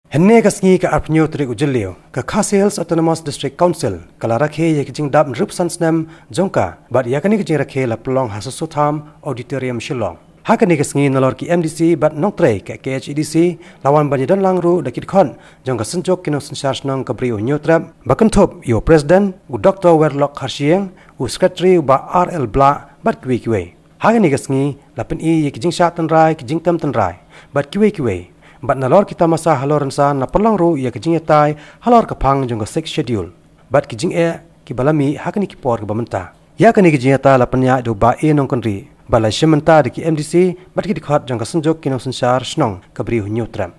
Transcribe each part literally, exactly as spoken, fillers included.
Hynne ka sngi ka arphew tarik u Jylliew, ka Khasi Hills Autonomous District Council ka la rakhe ïa ka jingdap hynriew san snem jong ka, bad ïa kane ka jingrakhe la pynlong ha Soso Tham Auditorium Shillong. Ha kane ka sngi nalor ki M D C bad nongtrei ka K H A D C la wan ban ïadon lang ruh da ki dkhot jong ka Synjuk ki Nongsynshar Shnong ka Bri u Hynñiewtrep, ba kynthup ïa u President u Doktor Werlok Kharshiing, u Secretary u Bah R L Blah, bad kiwei kiwei. Ha kane ka sngi la pyni ïa ki jingshah tynrai, ki jingtem tynrai, bad kiwei kiwei, bad nalor ki tamasa halor rynsan la pynlong ruh ïa ki jingïatai halor ka phang jong ka Sixth Schedule, bad ki jingeh kiba la mih ha kane ki por kiba mynta. Ïa kane ka jingïatai la pynïaid da u Bah A Nongkynrih, bad la shim bynta da ki M D C bad ki dkhot jong ka Synjuk ki Nongsynshar Shnong ka Bri u Hynñiewtrep.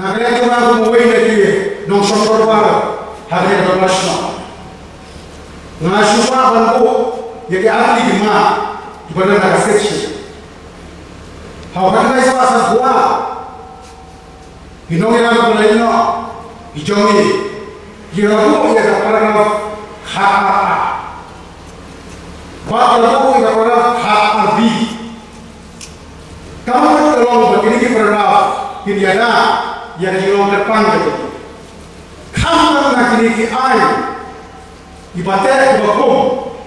Na ka liang jong nga kum uwei na ki nongshong dorbar ha kane ka dorbar shnong, nga shu kwah ban buh ïa ki artylli ki mat kiba don ha ka sketch. Ha kane ka spah sngewbha, ki nongïalam ba la ïehnoh ki jong ngi, ki la buh ïa ka paragraph khat ar a. Bad ki la buh ïa ka paragraph khat ar b. Ka mut ka long ba kine ki paragraph kin ïada ïa ka jinglong kyrpang ka jong ngi. Khamtam na kine ki aiñ kiba teh kiba kum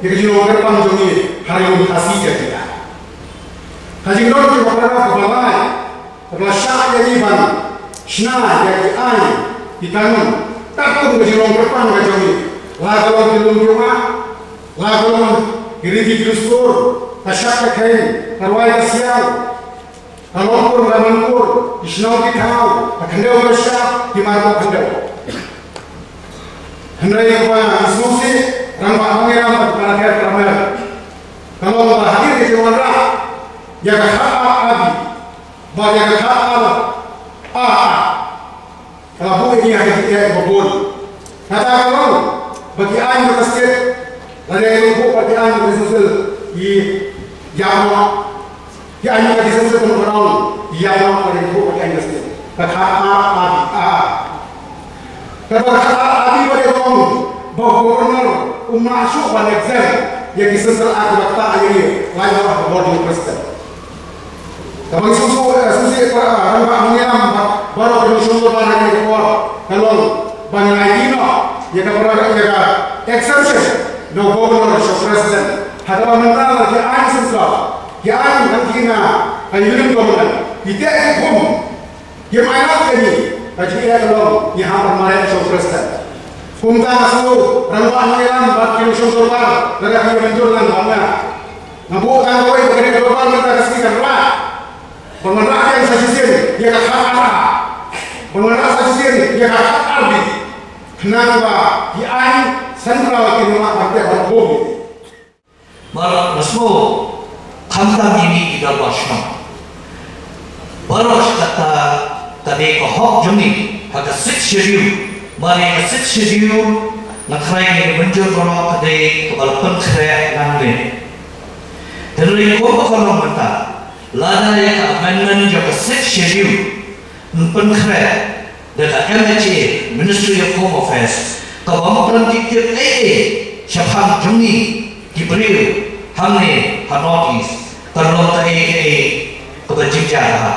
ïa ka jinglong kyrpang jong ngi ha Ri Lum Khasi ka jong ngi. Ka jingdon jong ka paragraph kaba lai kaba la shah ïa ngi ban shna ïa ki aiñ ki kanun katkum ka jinglong kyrpang ka jong ngi, la ka long ki lum ki wah, la ka long ki riti ki dustur, ka shad ka kheiñ, ka rwai ka siaw, ka longkur ka mankur, ki shnong ki thaw, ka khyndew ka shyiap, ki markhong khyndew. Hynrei kaba ngi sngewsih, rangbah Nongïalam bad para kher para mer, ka long ba hadien ka jingwanrah ïa ka khat ar a b, Ba ïa ka khatar, a, a. Ka la buh ïa ki ha ki jingeh kiba bun. Kata ka long ba ki aiñ jong ka state, lane ka long ba ki aiñ jong ka state, ki ïa ki aiñ jong ka state, ki ïa ki aiñ jong ka state. Ka khatar, a, a. Kaba khatar, a, ba dei ka long ba u Governor um lah shuh ban exempt ïa ki Central Act ba ktah ïa ki, lait noh ha ka bor jong u President. Kaba ngi sngewsih, eh, sngewsih para, eh, rangbah nongïalam bad baroh ki nongshong dorbar ha kane ka por ka long ba ngi aiti noh ïa ka para, ïa ka exemption na u Governor sha u President. Ha kaba mynta la ki aiñ central, ki aiñ hangtei na ka Union Government, ki teh ki khum, kim ailad ïa ngi. Ka jingeh ka long ngi hap ban mareh sha u President. Kumta nga sngew rangbah nongïalam bad ki nongshong dorbar, lada phi mynjur lang bad nga, nga buh tang kawei ba kane ka dorbar mynta ka sngi kan rah. Ba ngan rah ïa sa shisien ïa ka khatar, ba ngan rah sa shisien ïa ka khatar, khnang ba ki aiñ central kin ym lah ban teh ban khum. Baroh nga sngew, khamtam ïa ngi ki dorbar shnong. Baroh shi katta ka dei ka hok jong ngi ha ka Sixth Schedule. Mar ïa ka Sixth Schedule nga tharai ngi mynjur baroh ka dei kaba la pynkhreh nangne. Hynrei kumba ka long mynta, lada ïa ka amendment jong ka Sixth Schedule yn pynkhreh da ka M H A, Ministry of Home Affairs, kaba ym don tip tip ei ei shaphang jong ngi ki briew hangne ha North East, kan long kaei kaei kaba jynjar bha.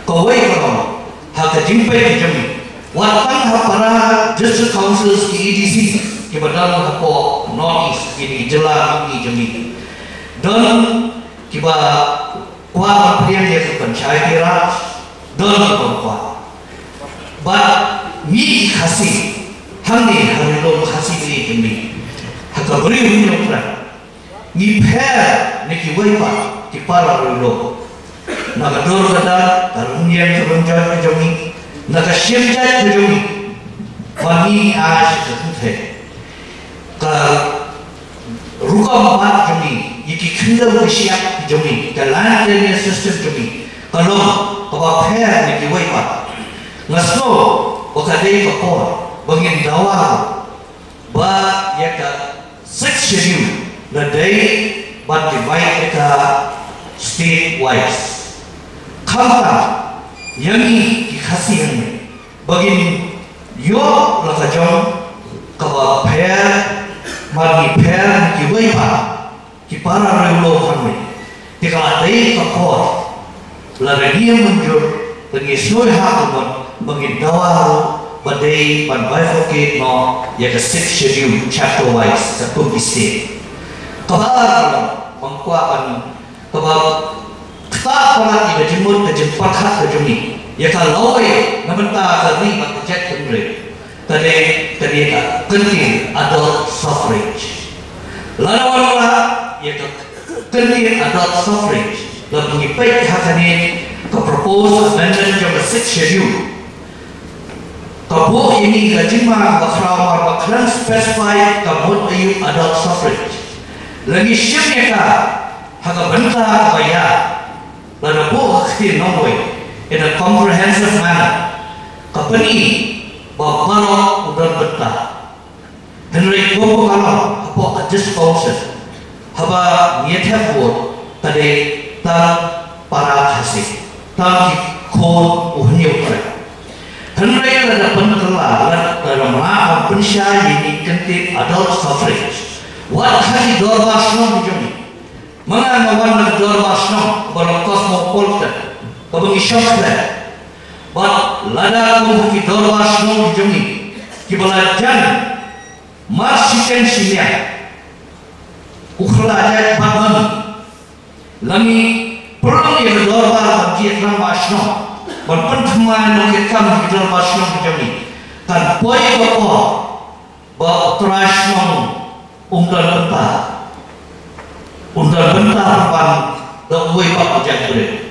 Kawei ka long ha ka jingpeit ka jong ngi, wat tang ha para district councils, ki A D C kiba don hapoh North East, kine ki jylla mihngi jong ngi, don kiba kwah ban pdiang ïa ka Panchayati Raj, don kiba ym kwah. Bad ngi ki Khasi hangne ha Ri Lum Khasi Hills jong ngi, ha ka Bri u Hynñiewtrep, ngi pher na kiwei pat ki para Ri Lum. Na ka dur ka dar, ka rynïeng ka rynjoit ka jong ngi, na ka shim jait ka jong ngi, ba ngi ai sha ka kynthei. Ka rukom bat jong ngi, ïa ki khyndew ki shyiap ki jong ngi, ka land tenure system jong ngi, ka long kaba pher na kiwei pat. Nga sngew ba ka dei ka por ba ngin dawa ba ïa ka Sixth Schedule la dei ban divide ïa ka state wise. Khamtam ïa ngi ki Khasi hangne, ba ngin ïoh la ka jong kaba pher, mar ngi pher na kiwei pat ki para Ri Lum hangne. Te ka la dei ka por, lada ngi mynjur, lada ngi sngewthuh ka mut, ba ngin dawa ruh ba dei ban bifurcate noh ïa ka Sixth Schedule chapter wise, katkum ki state. Kaba ar ka long, ba ngin kwah ban, kaba ktah palat ïa ka jingmut ka jingpyrkhat ka jong ngi ïa ka lawei na bynta ka ri bad ka jaitbynriew, ka dei, ka dei ka kyntien adult suffrage. Lada wan la ïa ka kyntien adult suffrage, lada ngi peit ha kane ka proposed amendment jong ka Sixth Schedule, ka buh ïa ngi ka jingma ba khraw mar ba khlem specify ka mut aïu adult suffrage. Lada ngi shim ïa ka ha ka bynta kaba ïar, lada buh ha ka ktien nongwei, in a comprehensive manner, ka pyni ba baroh u don bynta. Hynrei kumba ka long hapoh ka District Council, haba ngi ïa thep vote, ka dei tang para Khasi, tang ki khun u Hynñiewtrep. Hynrei lada pynkylla, lada, lada ym lah ban pynshai ïa kine ki kyntien adult suffrage, wat ha ki dorbar shnong ki jong ngi. Ma nga nga wan na ka dorbar shnong ba long cosmopolitan, kaba ngi shong khleh. Bad lada kum ha ki dorbar shnong ki jong ngi, kiba la jan mar shiteng shiniar, u khlajait bad ngi, la ngi pynlong ïa ka dorbar ban jied rangbah shnong, ban pynthymmai nongkitkam ki dorbar shnong ki jong ngi, kan poi ka por ba u trai shnong um don bynta, um don bynta ban da uwei pat u jaitbynriew.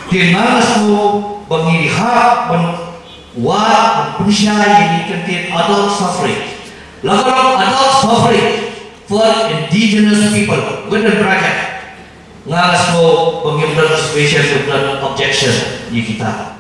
Te nga sngew ba ngi hap ban wad, ban pynshai ïa ki kyntien adult suffrage. La ka long adult suffrage for indigenous people, within bracket, Nga nga sngewbha ba ngim don reservation, ngim don objection ïa kita.